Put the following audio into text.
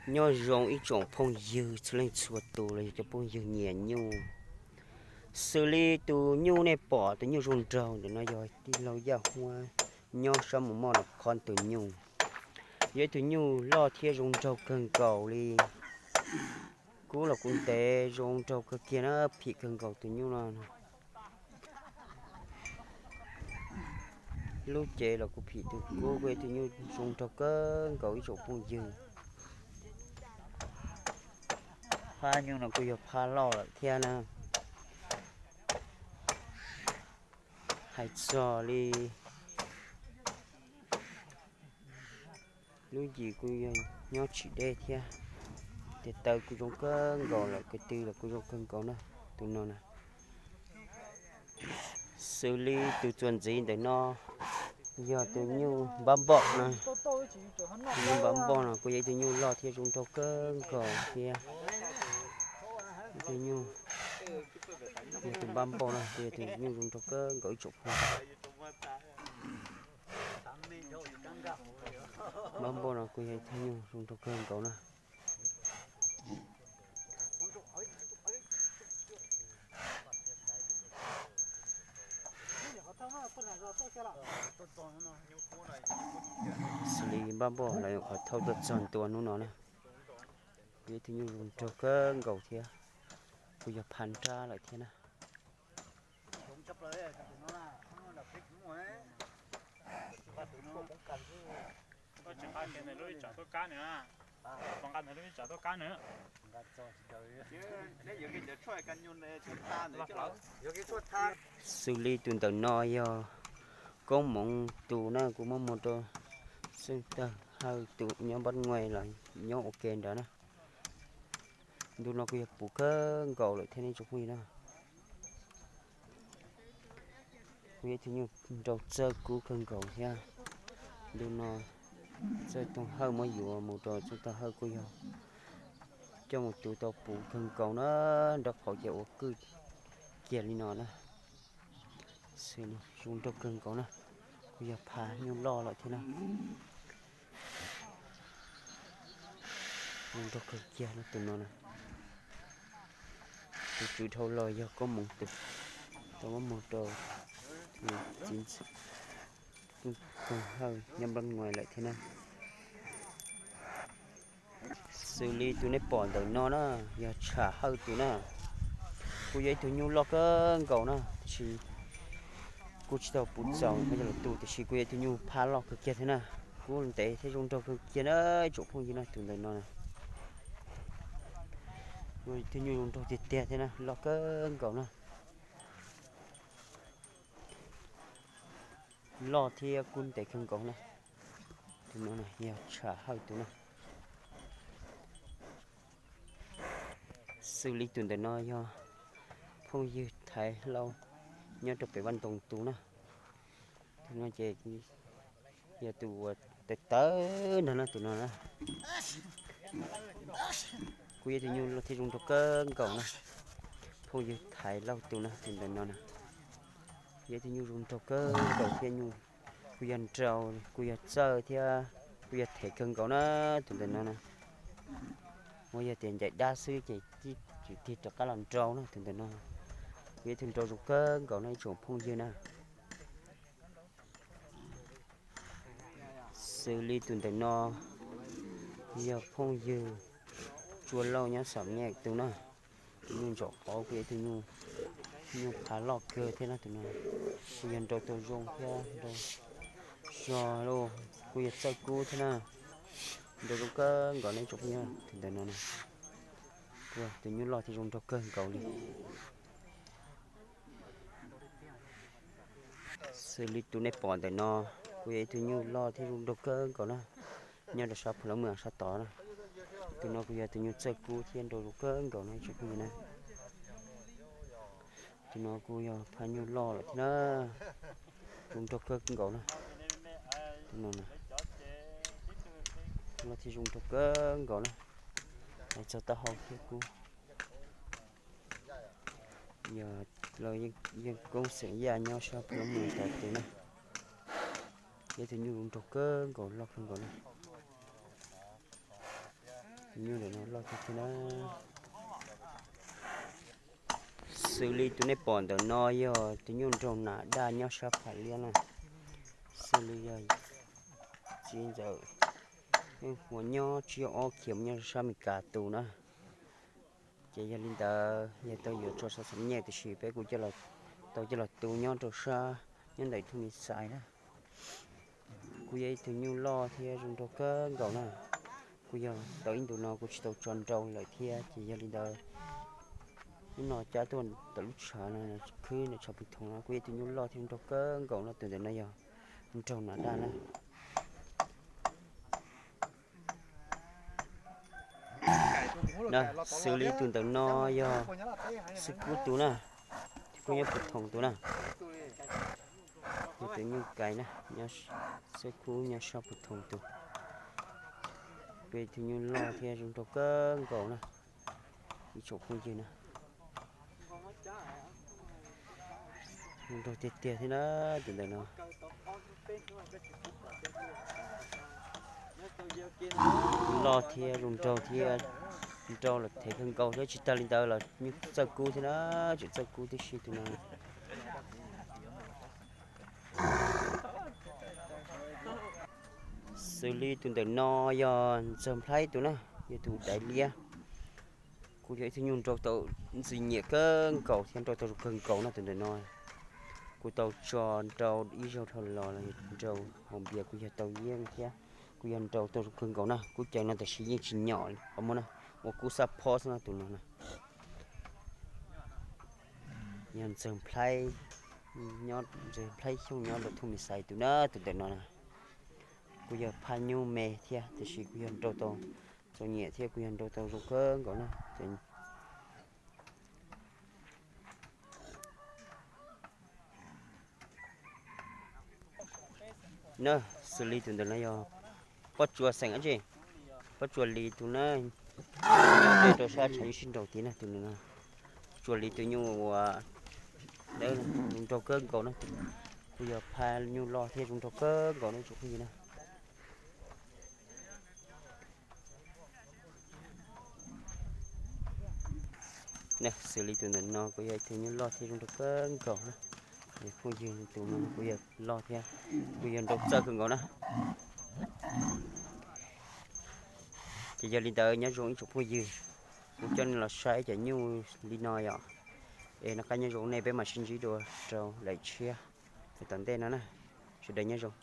Nyob zoo ib tsoom phooj ywg txhua leej txhua tus los yog cov phooj ywg nyiam nyuj. Xws li tus nyuj nej pom, tus nyuj zoo nraug ntawm no yog tij laug Yaj Huab nyob sab Mus Moj Nab Khoos tus nyuj. Yog ib tug nyuj loj thiab zoo nraug kawg nkaus li. Kub los kub ntev zoo nraug kawg kiag na, phim kawg nkaus tus nyuj no. Lub cev los kuj phim, tus kub kuj yog ib tug nyuj zoo nraug kawg nkaus ib tsoom phooj ywg. Phab nyuj no kuj yog phab loj lawm thiab na. Hais txog li lub ncim kuj yog nyob tsis deb thiab. Tes taw kuj zoo kawg nkaus lawm, ko tw los kuj zoo kawg nkaus na, tus no na. Xws li tus txuas ntxiv ntawm no yog tus nyuj npab npoj na. Tus nyuj npab npoj no kuj yog ib tug nyuj loj thiab zoo nraug kawg nkaus thiab. Ib tug nyuj, yog tus npab npoj no kuj yog tus nyuj zoo nraug kawg nkaus ib tsoom phooj. Npab npoj no kuj yog ib tug nyuj zoo nraug kawg nkaus na. Xws li npab npoj lawv nyuam qhuav thauj tuaj txog ntua hnub no na. Kuj yog ib tug nyuj zoo nraug kawg nkaus thiab, kuj yog pha nrab lawm thiab na. Xws li tus ntawm no yog koob moov tus na, kuv muab muag rau Txooj Tawg Hawj tus nyob npab nguais los nyob ua ke nrad na. Ntu no kuj yog puv kawg nkaus lawm thiab nej tsoom phooj ywg na. Kuj yog ib tug nyuj nrau txawj kub kawg nkaus thiab. Ntu no Txooj Tawg Hawj muab yuav mus rau Txooj Tawg Hawj kuj yog coj mus tu tau puv kawg nkaus na, nraub qaum ces ua kwj kiag li no na. Xws li zoo nraug kawg nkaus na, kuj yog pha nyuj loj lawm thiab na. Zoo nraug kawg kiag no tus no na. Tus tswv dhau los yog koob moov tus, tau muab muag rau tus txiv ntxawm Txooj Tawg Hawj nyob npab nguais lawm thiab na. Xws li tus nej pom ntawm no na, yog Tsham Hawj tus na. Kuj yog ib tug nyuj loj kawg nkaus na, tiam sis kuj tsis tau puv txaus los tu, tiam sis kuj yog ib tug nyuj pha loj kawg kiag thiab na. Kub ntev thiab zoo nraug kawg kiag na, ib tsoom phooj ywg na, tus ntawm no na. Kuj yog ib tug nyuj zoo nraug tiag tiag thiab na, loj kawg nkaus na. Loj thiab kub ntev kawg nkaus na. Tus no yog Tsham Hawj tus na. Xws li tus ntawm no yog phooj ywg Thaiv Lauj nyob rau pem Vaj Ntoo tus na. Tus no ces yog tus uas tawv tawv nrog no tus no na. Kuj yog tus nyuj loj thiab zoo nraug kawg nkaus na. Phooj ywg Thaiv Lauj tus na, tus ntawm no na. Yog tus nyuj zoo nraug kawg nkaus thiab nyuj kuj yog nrau, kuj yog txawj thiab kuj yog them kawg nkaus na, tus ntawm no na. Muab yog tias ncaim dab xwb ces tsis tig rov qab los nrau na, tus ntawm no. Kuj yog tus nrau zoo kawg nkaus no ib tsoom phooj ywg na. Xws li tus ntawm no yog phooj ywg Tsua Lauj nyob Xam Nyaj tus na. Tus nyuj ntsaum qhov kuj yog tus nyuj, nyuj pha loj kawg thiab na, tus no kuj yog nrau tau zoo thiab nrau zog lauj, kuj yog txawj kub thiab na. Nrau zoo kawg nkaus ne tsoom phooj ywg, tus ntawm no na, tus nyuj loj thiab zoo nraug kawg nkaus li. Xws li tus nej pom ntawm no, kuj yog ib tug nyuj loj thiab zoo nraug kawg nkaus na, nyob rau sab Phu Lab Mws sab tod na. Tus no kuj yog tus nyuj txawj kub thiab nrau zoo kawg nkaus no ib tsoom phooj ywg na. Tus no kuj yog phaj nyuj loj lawm thiab na, zoo nraug kawg nkaus na. Tus no na, loj thiab zoo nraug kawg nkaus na. Hais txog taub hau thiab kub, yog los yeej koob xeem Yaj nyob sab Phu Lab Mws tod tus na. Yog tus nyuj zoo nraug kawg nkaus loj kawg nkaus na. Tus nyuj ntawm no loj tiag tiag na. Xws li tus nej pom ntawm no yog tus nyuj nraug nas daj nyob sab Pham Liab na. Xws li yog txiv ntxawm, yeej hu nyob tsis yog ob khiav mus nyob sab Amelikas tus na. Ces yog li ntawd yog tau yuav tso xov xov nyej tiam sis peb kuj tau coj los tu nyob rau sab, nyob ntawm tus me xais na. Kuj yog ib tug nyuj loj thiab zoo nraug kawg nkaus na. Kuj yog tau ib ntus no kuj tsis tau tso nrau lawm thiab ces yog li ntawd hnub no cab tuaj tom lub tshav no, khwb ntawm tshav pus thoom no kuj yog ib tug nyuj loj thiab zoo nraug kawg nkaus no. Tus ntawm no yog nraug nas daj na. Xws li tus ntawm no yog xwb kub tus na, kuj nyob pus thoom tus na. Yog tus nyuj kais na, xwb kub nyob sab pus thoom tus. Kuj yog tus nyuj loj thiab zoo nraug kawg nkaus na. Ib tsoom phooj ywg na, zoo nraug tiag tiag thiab na. Tus ntawm no loj thiab zoo nraug thiab, nrau los thev kawg nkaus thiab tsis tag li ntawd los nyuj txawj kub thiab na, tseem txawj kub tib si tus no. Xws li tus ntawm no yog ntxawg nplhaib tus na, yog tus daiv liab. Kuj yog ib tug nyuj nrau tau ntxim nyiam kawg nkaus thiab nrau tau zoo kawg nkaus no. Tus ntawm no kuj tau tso nrau ib zaug dhau los los nrau hauv npias kuj yog tau yeej thiab, kuj yog nrau tau zoo kawg nkaus na. Kuj cov no tam sim yeej tsis nyom qhov muag na, ua kub xab phob xwb no tus no na. Yog ntxawg nplhaib, nyob ntxawg nplhaib Xyooj nyob rau thoob me xais tus na, tus ntawm no na. Kuj yog phaj nyuj me thiab tiam sis kuj yog nrau tau txom nyem thiab kuj yog nrau tau zoo kawg nkaus na. Na, xws li tus ntawm no yog pob tsuas xeem dab tsi, pob tsuas lis tus na, nyob rau sab tshav nyuj sib nraus tid na tus no. Tsuas lis tus nyuj uas dawb zoo nraug kawg nkaus na, kuj yog phaj nyuj loj thiab zoo nraug kawg nkaus na tsoom phooj ywg na. Xws li tus ntawm no kuj yog ib tug nyuj loj thiab zoo nraug kawg nkaus na. Phooj ywg, tus no kuj yog loj thiab kuj yog nrau txawj kawg nkaus na. Ces yog li ntawd nyob zoo ib tsoom phooj ywg, kuv coj nej los saib cov nyuj li no yom. Es noj qab nyob zoo nej, peb mam sib ntsib dua rau daim tshiab tom ntej no na. Sawv daws nyob zoo.